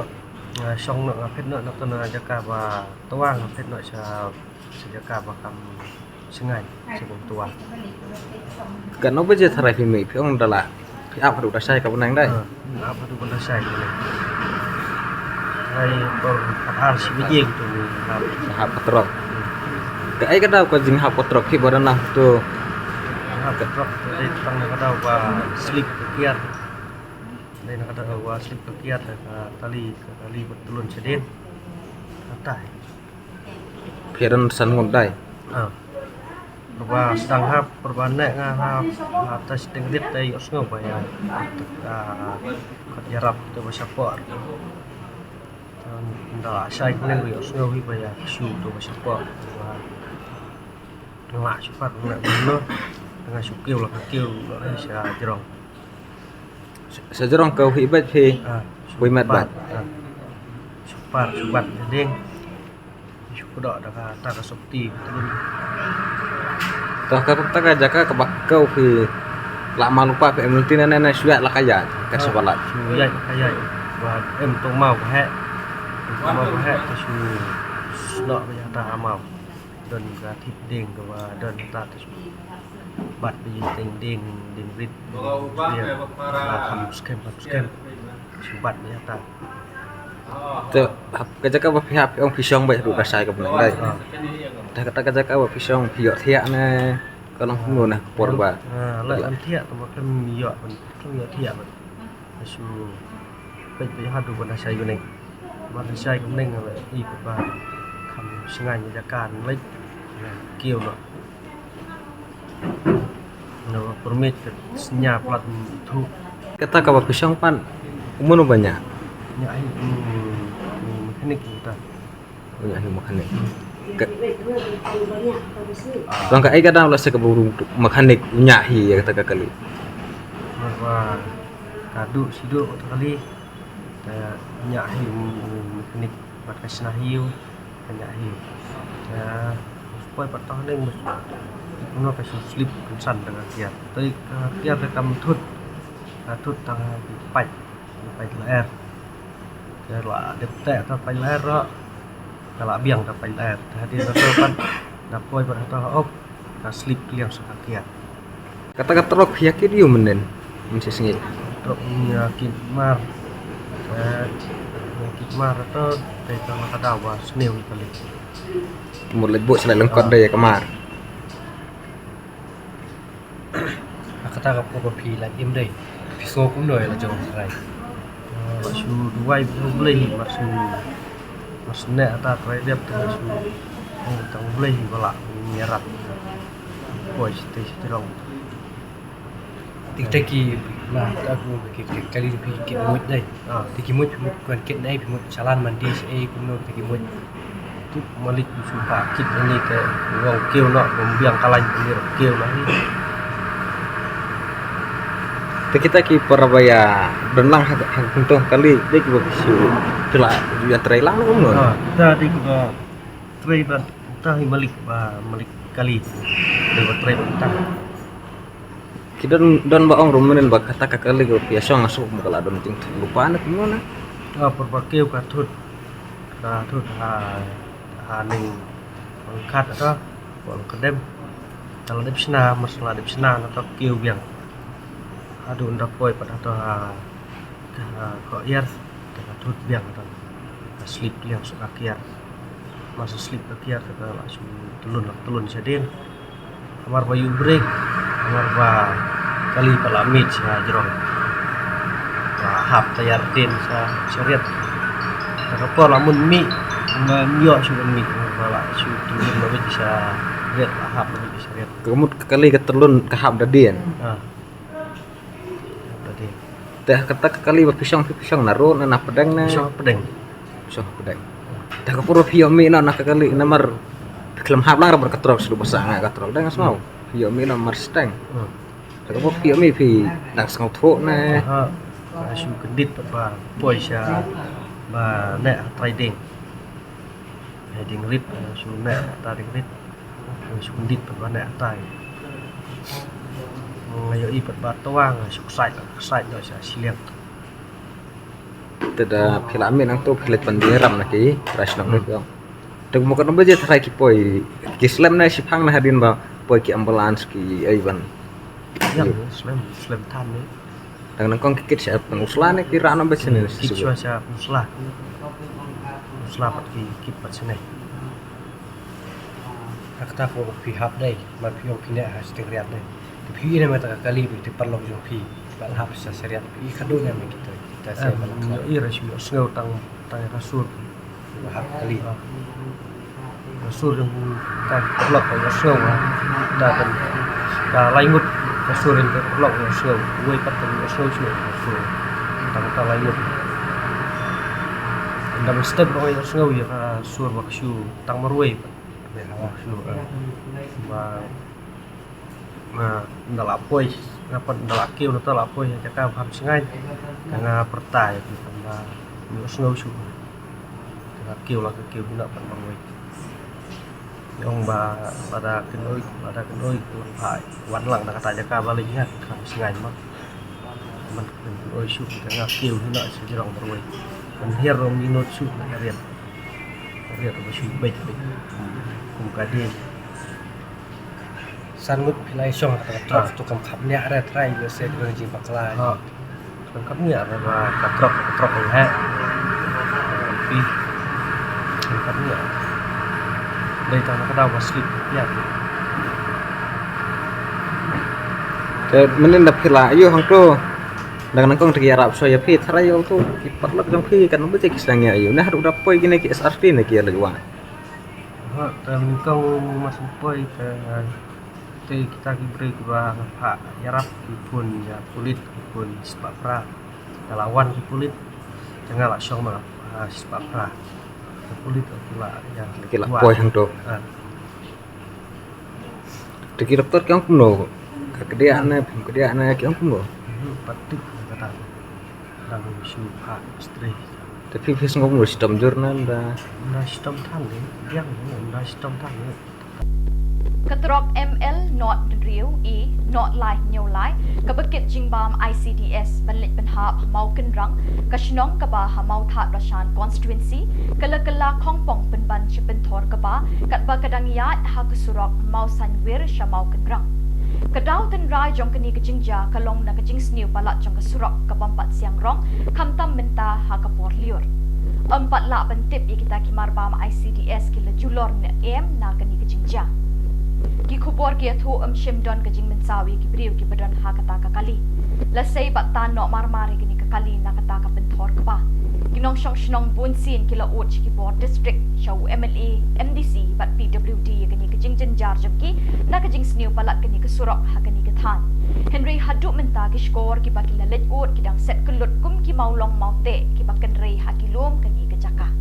Nga shong noh, nga phet noh, na ka na jaka ba twa, nga phet noh sha, sha jaka ba kham sngain, sha bun twa. Katno baje tharai phi mih, phi ong da la, phi ap haduh da shai ka bneng dei? Ha, ap haduh da shai ka bneng. Hai por khat ar shi baje tu hap. Hap ka trok. Kaei ka daw ka jinghap ka trok phi ba da nang tu? Hap ka trok dei tang na ka daw ba slip ka kiar. Dei na ka daw ba slip ka kiar, ka tali, ka tali ba tlun shadien. Kata. Phi don san ngut dei? Ah. Ba sdang hap, ba ne nga hap, hap ta shiteng rit ta ïohsngew ba ïa. Ah, kat ïarap ta ba shapoh. Nda shai khneng ïoh sngew hi ba ïa shu to ba shapoh. Ba nga shu pat nga no. Nga shu kiew la ka kiew la sha jrong. Sha jrong ka hi bad phi. Ah, shu wei met bad. Ah. Shu pat shu bat ding. Shu kdo da ka ta ka sopti. Ta ka ta ka jaka ka ba kau phi. La ma lupa phi em ti na na shu la ka ya ka shu balat. Shu ya ka ya. Ba em to mau ka he. Em to mau ka he ta shu sno ka ya ta mau. Don ka thip ding ka ba don ta ta shu bat bi teng ding ding rit. Ba kham skem kham skem. Shu bat bi ta. Te hap ka jaka ba phi hap phi ong phi shong ba ruh da shai ka bneng dei. Ah. Te kata ka jaka ba phi shong phi ïoh thiah ne ka long kumno ne ka por ba. Ah, la em thiah te ba khlem ïoh ban khlem ïoh thiah ban. Shu peit peit haduh ban da shai ka bneng. Ban da shai ka bneng la i ba kham sngain jaka leit. Kiew noh. Naba permit ka snya plat thu. Kata ka ba phi shong pat. Kumno ba nya? Nya hi, mm, mm, mekanik kita. Nya hi mekanik. Ka, tang ka ai ka dang la se ka buru mekanik nya hi ya kata ka kali. Naba ka du sidu kata kali. Ka nya hi, mm, mekanik. Bad ka shna hi u, ka nya hi u. Ka poi pat tang ding mus. Kumno ka shu slip kynsan da ka kiar. Te ka kiar da kam thut. Ka thut tang ki pait. Ki pait la er. Ka la dep te ta pait la er ro. Ka la biang ta pait la er. Ta hadien ta pat. Da poi pat ta op. Ka slip kliang sa ka kiar. Kata ka trok ïa kit ïu mynnin. Mynsi sngi. Trok ïa kit mar. Eh, ïa kit mar to, te ka la ka daw ba sniew ïa ka lek. Mut lek buk sa lek lengkot dei ïa ka mar. Kata ka por ba phi la im dei. Phi sngew kumno ïa la jong trai. Ba shu duwai ba shu blei ba shu. Mas ne ata trai dep tang shu. Tang blei ba la ngi rap. Poi site site rong. Tik tak ki la ta ku ki ki kali ki ki mut dai. Ah. Tik ki mut mut kwan kit nai mut salan mandi se eh kumno tik ki mut. Tik malik su pa kit ni ke wang kiew no bom biang kalai ni kiew no ni. Te kita ki para ba ïa don lang ha ha kunto kali dei ki ba bisu. Kila ïa trai lang no kumno. Ah, kita dei ki ba trai ba ta hi malik ba malik kali. Dei ba trai ba ta. Ki don don ba ong ruh mynnin ba kata ka kali ka phi ïa shong nga suk ba ka la don jingthut lypa ne kumno na. Ah, por ba kiew ka thut. Ka thut ha ha ning pangkhat ata. Pol kedem. Ka la dep shna, mas la dep shna na ta kiew biang. Haduh nda poi pat ata ha ka ko ïar ta ka thut biang ata. Ka slip liang sa ka kiar. Mas slip ka kiar ta ka la shu tulun la tulun shadien. Amar ba ïu brek, amar ba kali pa la mit sa jrong. Ba hap tayar din sa chariot. Ta ka por la mun mi. Nga ym ïoh shuh ban mih, nga la shu tylli na wei sa riat, la hap na wei sa riat. Ka mut ka kali ka tylli ka hap da dien. Ah. Da dien. Te kata ka kali ba phi shong, phi shong na road ne na pdeng ne? Shong pdeng. Shong pdeng. Te ka por ba phi ïoh mih noh na ka kali namar phi khlem hap lang ruh bad ka trok, shu ba sah nga ka trok dang sngew. Hmm. Phi ïoh mih noh mar steng. Hmm. Te ka por phi ïoh mih phi dang sngewthuh ne? Aha. Ka shu kyndit pat ba poi sha ba neh ha trai dieng. Hei dieng rit, shu neh ha trai dieng rit. Shu kyndit pat ba neh ha trai. Nga ïohi pat ba twa nga shu ksait, ksait noh sha shiliang. Te da phi la mih nangto phi leit pyndiaram na ki trai shnong. Hmm. Rit ong. Te mo katno baje trai ki poi, ki slem ne shiphang ne hadien ba poi ki ambulance ki ei ban. Ïa, slem, slem than ne. Dang nyngkong ki kit sha Pynursla ne ki rah noh bad sini? Kit shuwa sha Pynursla. Pynursla pat ki kit pat sini. Kata ko phi hap dei, ma phi ong phi neh ha sting riat dei. Te phi ïohi ne ma ta ka kali ba te paralok jong phi ba la hap sha sha riat, phi ïohi khadduh ne ma kita, kita se ba la khlad. Ïohi ra shu ïohsngew tang, tang ka sur. Hap kali. Ka sur jong ka paralok ka ïohsngew. Ta kan, ta lai ngut ka sur jong ka paralok ka ïohsngew. Wei pat ka ïohsngew shuh ka sur. Tang ta lai ngut. Ynda mynstep ba ka ïohsngew ïa ka sur ba ka shu tang marwei pat. Ba ka shu, eh, ba Nga, ynda la poi, nga pat ynda la kiew na ta la poi ha jaka ba kham shngaiñ. Ka nga pyrta ïa ki tang ba ïohsngew shuh. Ka nga kiew la ka kiew hi na pat marwei. Ong ba lada kynoi, lada kynoi wan phai, wan lang na kata jaka ba leit nga kham shngaiñ ma. Man kynoi shuh ka nga kiew hi na sha jrong marwei. Kan hiar ong ïa not shuh na ka riat. Ka riat ba shu beit beit. Kum ka dei. San ngut phi la ïa shong ha kata ka trok, to kam khapngiah re trai, ïa se kaba jing bakla. Ha. Kam khapngiah re ba ka trok, ka trok ïa he. Phi. Kam khapngiah. Dei tang na ka daw ba slip ïa. Te mynnin da phi la ïoh hangto. Dang nyngkong te ki ïarap shuwa ïa phi, tharai ïa to ki paralok jong phi kan ba te ki sdang ïa ïoh. Nah ruh da poi kine ki S R T ne ki ïa leit wah. Ha, te nyngkong mas poi te, te kita ki briew kiba nga phah ïarap ki phone ïa pulit, ki phone shispah phra. Te la wan ki pulit, te nga la shong ma nga, ah, shispah phra. Ki pulit ki la ïa ki la poi hangto. Ah. Te ki doktor ki ong kumno? Ka kdiah ne, phim kdiah ne, ki ong kumno? Hmm, pat tip kata. Dang shu phah stri. Te phi phi sngew kumno, shitom jur ne ynda? Ynda shitom than de, biang ne, ynda shitom than de. Ka trok M L not hynriew E not lai hynñiew lai, kaba kit jingbam I C D S ban leit pynhap ha Mawkynrang, ka shnong kaba ha Mawthadraishan constituency, ka la kylla khongpong pynban sha pynthor kba, katba ka dang ïaid ha ka surok Mawsainwir sha Mawkynrang. Ka daw tynrai jong kane ka jingjia ka long na ka jingsniew palat jong ka surok ka bym pat siang rong, khamtam mynta ha ka por lyiur. Ym pat lah ban tip ïa kita ki marbam I C D S ki la julor ne em na kane ka jingjia. Ki khubor ki ïathuh ym shym don ka jingmynsaw ïa ki briew kiba don ha kata ka kali. Lashai bad tan noh marmar ïa kane ka kali na kata ka pynthor kba. Ki nongshong shnong bunsien ki la ud sha ki bor district, sha u M L A, M D C bad P W D ïa kane ka jingjynjar jong ki na ka jingsniew palat kane ka surok ha kane ka thaiñ. Hynrei haduh mynta ki shkor kiba ki la leit ud ki dang set kyllut kum ki mawlong mawteh kiba kynrei ha ki lum kane ka jaka.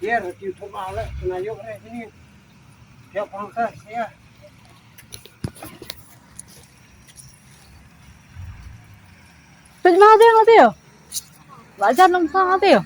Yer, ki thoma le, na yok re sini. Ya pangka, ya. Pejma dia ngatio. Lajan lam sang ngatio.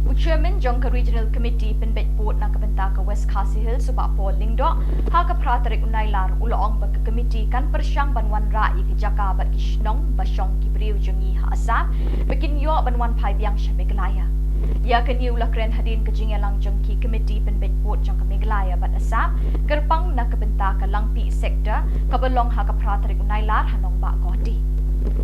U Chairman jong ka Regional Committee pynbeit pud na ka bynta ka West Khasi Hills, u Bah Paul Lyngdoh, ha ka phra tarik u Nailar, u la ong ba ka committee kan pyrshang ban wanrah ïa ki jaka bad ki shnong ba shong ki briew jong ngi ha Assam ba kin ïoh ban wan phai biang sha Meghalaya. Ïa kane u la kren hadien ka jingïalang jong ki committee pynbeit pud jong ka Meghalaya bad Assam kyrpang na ka bynta ka Langpih sector kaba long ha ka phra tarik u Nailar ha nongbah Guwahati.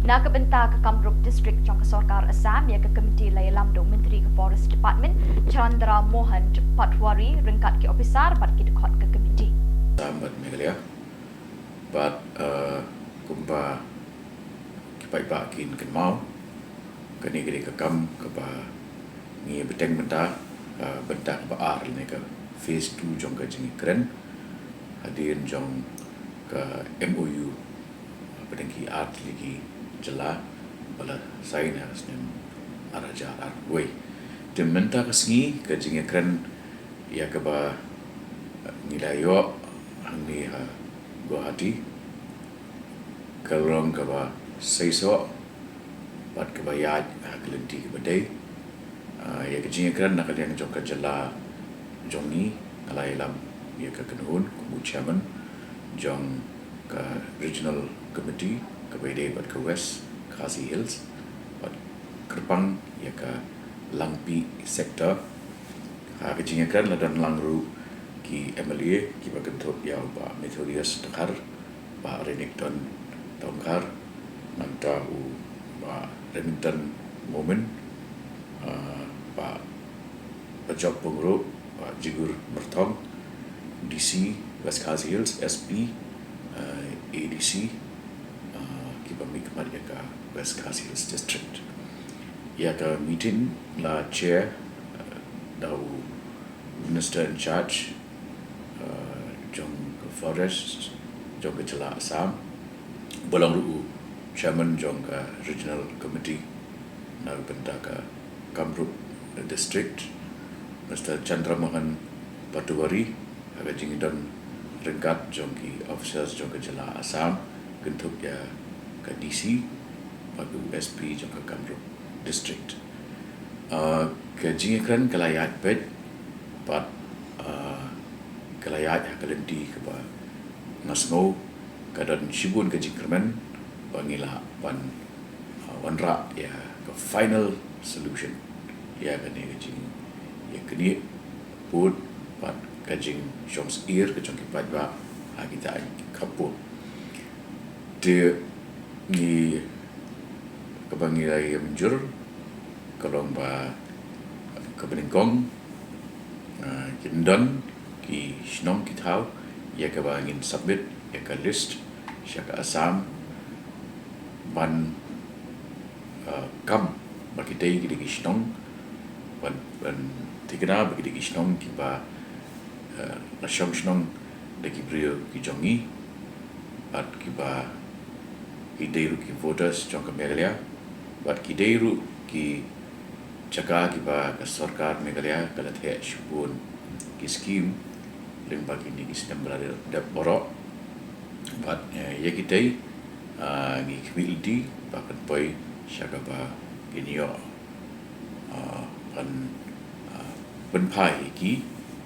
Na ka bynta ka Kamrup District jong ka sorkar Assam, ïa ka committee la ïalam da u Myntri ka Forest Department, Chandra Mohan Patwari, ryngkat ki ophisar bad ki dkhot ka committee. Assam bad Meghalaya, bad, eh, kumba ki paidbah kin kynmaw, kane ka dei ka kam kaba ngi bteng mynta, eh, bynta kaba ar lane ka phase two jong ka jingïakren hadien jong ka M O U, eh, pdeng ki artylli ki jylla ba la sign ha ka snem ar hajar arphew wei. Te mynta ka sngi ka jingïakren ïa kaba, eh, ngi la ïoh hangne ha Guwahati ka long kaba seisoh bad kaba ïaid ha ka lynti kaba dei. Ah, ïa ka jingïakren na ka liang jong ka jylla jong ngi, nga la ïalam ïa ka kynhun kum u chairman jong ka Regional Committee kaba ïadei bad ka West Khasi Hills, bad kyrpang ïa ka Langpih sector. Ha ka jingïakren la don lang ruh ki M L A kiba kynthup ïa u Bah Methodius Dkhar, Bah Renikton Tongkhar, nangta u Bah Remington Momin, uh, Bah Bajop Pungro, Bah Jigur Merthong, D C West Khasi Hills, S P, uh, A D C, uh, kiba mihkhmat ïa ka West Khasi Hills District. Ïa ka meeting la chair, uh, da u Minister in charge, uh, jong ka Forest, jong ka jylla Assam, ba long ruh u Chairman jong ka Regional Committee na ka bynta ka Kamrup District, Mister Chandra Mohan Patwari, ha ka jingdon ryngkat jong ki officers jong ka jylla Assam, kynthup ïa ka D C bad u S P jong ka Kamrup District. Uh, ka jingïakren ka la ïaid beit, bad, uh, ka la ïaid ha ka lynti kaba nga sngew ka don shibun ka jingkyrmen ba ngi lah ban, uh, wanrah ïa ka final solution ïa kane ka jingïaknieh pud bad ka jingshong syier ka jong ki paidbah ha kita ki khappud. Te ngi, kaba ngi la ïa mynjur ka long ba kaba nyngkong, ah, kin don ki shnong ki thaw ïa kaba ngin submit ïa ka list sha ka Assam ban, ah, kam ba kitei ki dei ki shnong, ban, ban thikna ba ki dei ki shnong kiba, ah, la shong shnong da ki briew ki jong ngi, bad kiba ki dei ruh ki voters jong ka Meghalaya, bad ki dei ruh ki jaka kiba ka sorkar Meghalaya ka la theh shibun ki skim lyngba kine ki snem ba la dep baroh. Bad, eh, ïa kitei, ah, ngi khmih lynti ba kan poi sha kaba kin ïoh, ah, ban, ah, pynphai ïa ki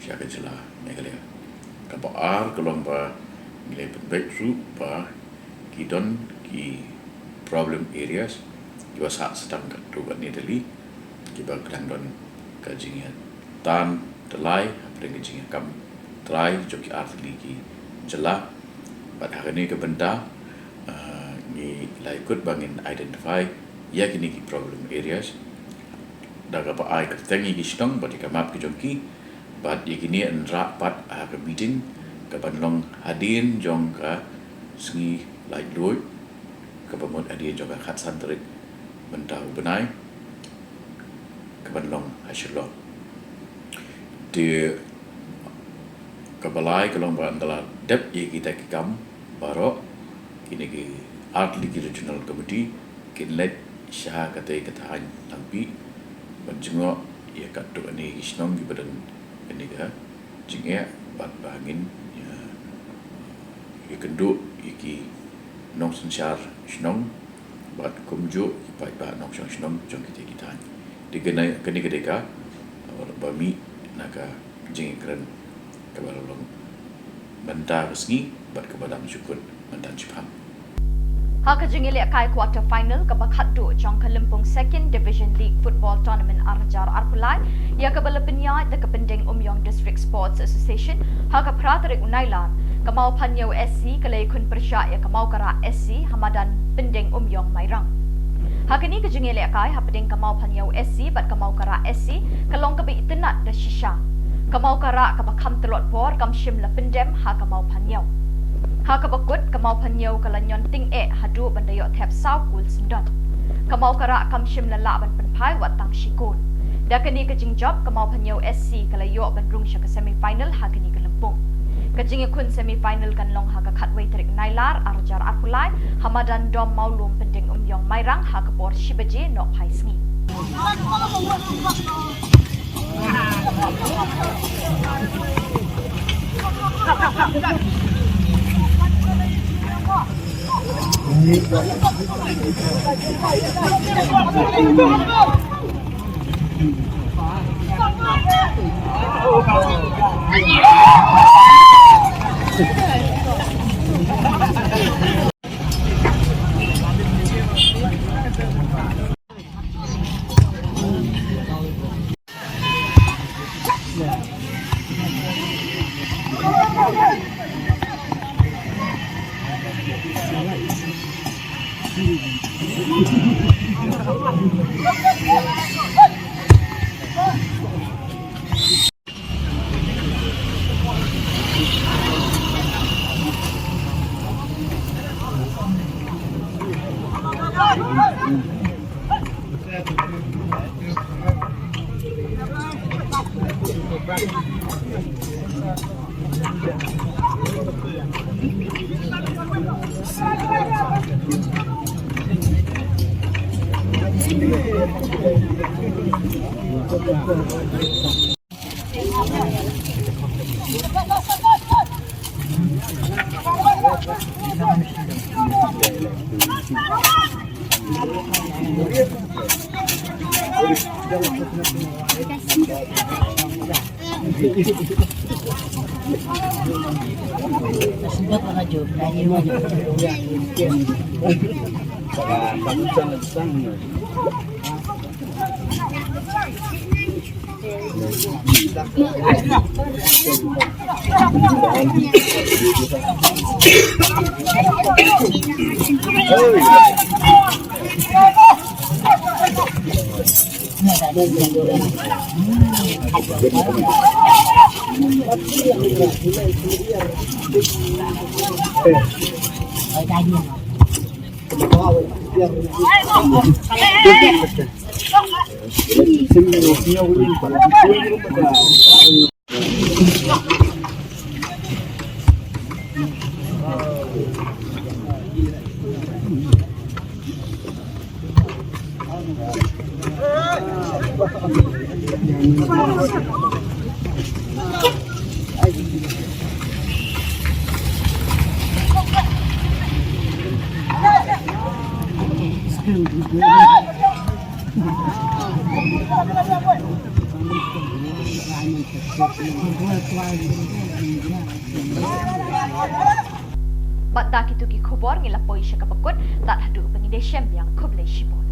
sha ka jylla Meghalaya. Kaba ar ka long ba ngi la pynbeit ruh ba ki don ki problem areas kiba sah sdang katto katne tylli, kiba ka dang don ka jingïatan tyllai hapdeng ka jingïakam trai jong ki artylli ki jylla. Bad ha kane ka bynta, ah, ngi la ïakut ba ngin identify ïa kine ki problem areas da kaba ai kyrteng ïa ki shnong bad ïa ka map ki jong ki. Bad ïa kine yn rah pat ha ka meeting kaban long hadien jong ka sngi laitluid, kaba mut hadien jong ka khatsan tarik mynta u bnai, kaban long ha Shillong. Te kaba lai ka long ba ynda la dep ïa kita ki kam baroh, kine ki artylli ki regional committee kin leit sha katei ka thaiñ Langpih ban jngoh ïa katto katne ki shnong kiba don kane ka jingeh bad ba ngin ïa, ïakynduh ïa ki nongsynshar shnong bad kumjuh ki paidbah nongshong shnong jong kitei ki thaiñ. Te kane, kane ka dei ka, uh, ba mih na ka jingïakren kaba la long mynta ka sngi bad kaba dang shu kut mynta shipang. Ha ka jingïalehkai quarter final kaba khatduh jong ka Lympung Second Division League Football Tournament ar hajar arphew lai, ïa kaba la pynïaid da ka Pyndengumiong District Sports Association, ha ka phra tarik u Nailar, ka Mawphanñiew S C ka la ïakhun pyrshah ïa ka Mawkara S C ha madan Pyndengumiong Mairang. Ha kane ka jingïalehkai hapdeng ka Mawphanñiew S C bad ka Mawkara S C ka long kaba itynnad da shisha. Ka Mawkara kaba kham tlot bor kam shym la pyndem ha ka Mawphanñiew. Ha kaba kut, ka Mawphanñiew ka la ñion tyngeh haduh ban da ïoh thep saw kul syndon. Ka Mawkara kam shym la lah ban pynphai wat tang shi kul. Da kane ka jingjop, ka Mawphanñiew S C ka la ïoh ban rung sha ka semi final ha kane ka lympung. Ka jingïakhun semi final kan long ha ka khatwei tarik Nailar ar hajar arphew lai ha madan Dom Mawlum Pyndengumiong Mairang ha ka por shi baje nohphai sngi. Bad da kito ki khubor ngi la poi sha kaba kut, tad haduh ba ngin ïashem biang, khublei shibun.